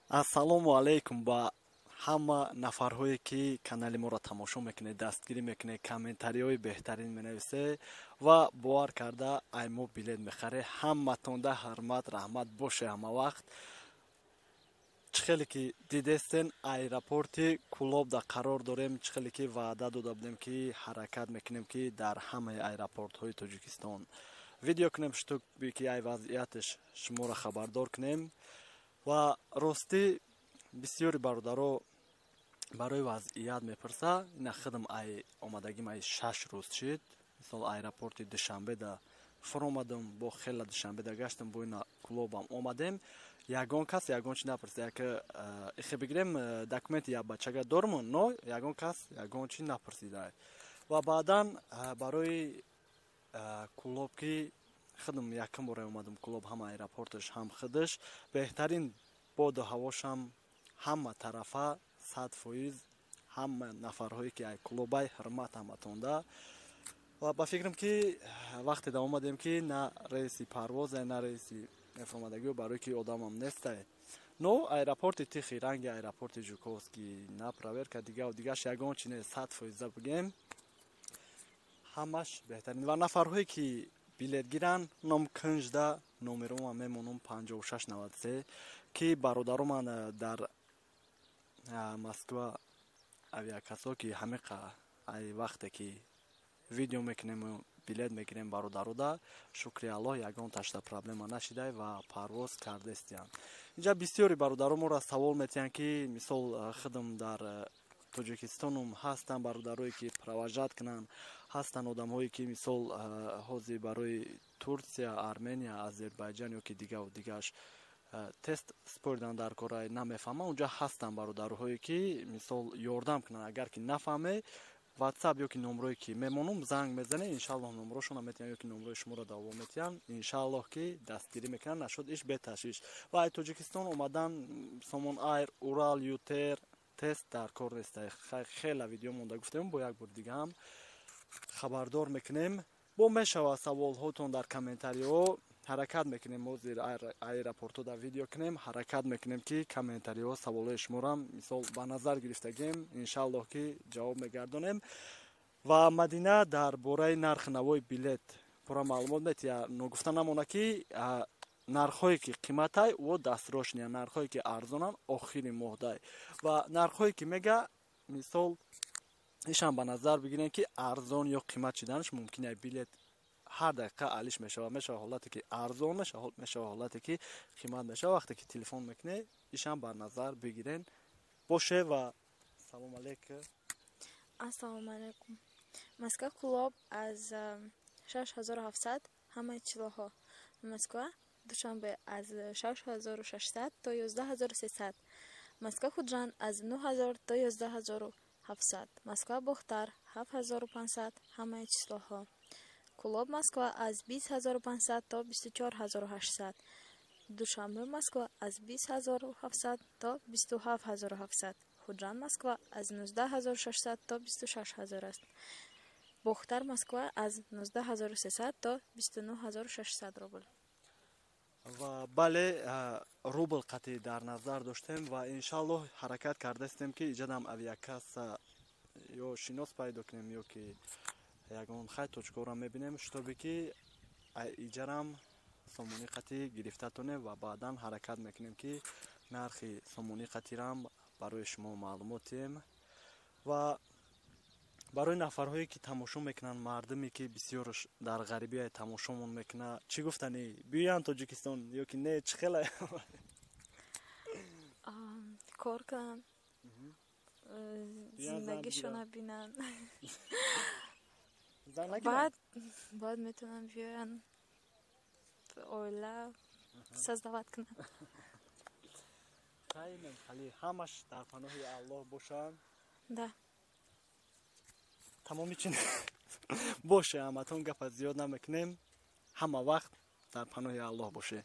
Ассалому алайкум ба ҳама нафарҳое, ки канали моро тамошо мекунед, дастгирӣ мекунед, комментариҳои беҳтарин менависед ва бовар карда ай мо билет мехаред. Ҳаматонда ҳурмат, раҳмат боше ҳама вақт. Чӣ хеле ки дидестен, аэропорти Кӯлобда қарор дорем. Чӣ хеле ки ваъда дода будем, ки ҳаракат мекунем, ки дар ҳамаи аэропортҳои Тоҷикистон видео кунем, чтобы ки ай вазъияташ шуморо хабардор кунем. Ва ростӣ, бисёри бародаро барои вазъият мепурса. Ина худам ай омадагим ай 6 рӯз шид. Мисол, аэропорти Душанбеда фуромадам, бо хела Душанбеда гаштам, бо ина Кӯлобам омадем, ягон кас ягон чи напурсид. Як ихе бигирем, документи як бачага дорум, но ягон кас ягон чи напурсида. Ва баъдан барои Кӯлоб, ки худам якум бора омадам Кӯлоб, ҳама аэропорташ, ҳам худаш беҳтарин, боду ҳавошам ҳама тарафа 100%. Ҳама нафарҳое ки ай Кӯлобай, ҳурмат ҳаматонда. Ва ба фикрам, ки вақте да омадем, ки на рейси парвозе, на рейси мефаромадагио, барое ки одамам нестай. Но аэропорти тихи, ранги аэропорти Жуковский, на проверка, дигаву дигаш ягон чи не, 100%-а бигем, ҳамаш беҳтарин. Ва нафарҳое ки билет гиранд, ном кунҷда номерома мемонам, 5693, ки бародароман дар Москва авиакассо, ки ҳамиқа ай вақте ки видео мекунему билет мегирем, бародарода, шукри Аллоҳ, ягон ташта проблема нашидай ва парвоз кардестиянд. Инҷа бисёри бародаро моро савол метиҳанд, ки мисол, худам дар Тоҷикистонум ҳастанд бародарое, ки провожать кунанд, ҳастанд одамҳое, ки мисол, ҳозир барои Турсия, Армения, Озербайҷан ё ки дигаву дигаш тест споридан дар кора намефаҳмам. Унҷа ҳастанд бародарҳое, ки мисол ёрдам кунанд. Агар ки нафаҳме, Ватсап ё ки номрое ки мемонум, занг мезанед, иншааллоҳ номрошонро метиҳанд ё ки номрои шуморо даво метиҳанд, иншааллоҳ ки дастгирӣ мекунанд. Нашуд иш, беташвиш. Ва ай Тоҷикистон омадан Сомон Айр, Урал, ЮТэйр тест дар кор нест. Хела видео монда гуфтем, бо як бор дигаам хабардор мекунем. Бо мешавад саволҳотон дар комментариҳо. Ҳаракат мекунем ҳозир аэропортҳо дар видео кунем. Ҳаракат мекунем, ки комментариҳо, саволҳои шуморо мисол ба назар гирифтагем, иншааллоҳ ки ҷавоб мегардонем. Ва Мадина дар бораи нархи навои билет пурра маълумот метиҳад. Ногуфта намона, ки нархҳое ки қиматай, ӯ дастрочный, нархҳое ки арзонанд, охири моҳдай. Ва нархҳое ки мега, мисол, ишам ба назар бигирем, ки арзон ё қимат шиданаш мумкин. Билет ҳар дақиқа алиш мешавад. Мешавад ҳолате ки арзон мешавад, мешавад ҳолате ки қимат мешавад. Вақте ки телефон мекунед, ишам бар назар бигирен боше. Ва салом алейкум. Ассалому алайкум. Москва Кӯлоб аз 6700, ҳамаи числоҳо. Москва Душанбе аз 6600 то 11 300. Москва Худжанд аз 9000 то 11 700. Москва Бохтар 7500, ҳамаи числоҳо. Кӯлоб Москва аз 20 500 то 24 800. Душанбе Москва аз 20 700 то 27 700. Худжанд Москва аз 19 600 то 26 000 аст. Бохтар Москва аз 19 300 то 29 600 рубл. Ва бале, рубл қатъӣ дар назар доштем. Ва иншаллоҳ ҳаракат кардастем, ки иҷадам авиакасса ё шинос пайдо кунем, ё ки ягон хай точкаро мебинем, чтобы ки иҷарам сомонӣ қатъӣ гирифта тонем. Ва баъдан ҳаракат мекунем, ки нархи сомонӣ қатъирам барои шумо маълумот диҳем. Ва барои нафарҳое ки тамошо мекунанд, мардуме ки бисёр дар ғарибия тамошомон мекунад, чӣ гуфтанӣ? Биёянд Тоҷикистон ё ки не, чӣ хела? Кор кунанд, зиндагишона бинанд, баъд метавонанд биёянд, оила создавать кунанд. Ҳамаш дар паноҳи Аллоҳ бошанд. Да. Тамоми чи боше, ҳаматон гапа зиёд намекунем. Ҳама вақт дар паноҳи Аллоҳ боше.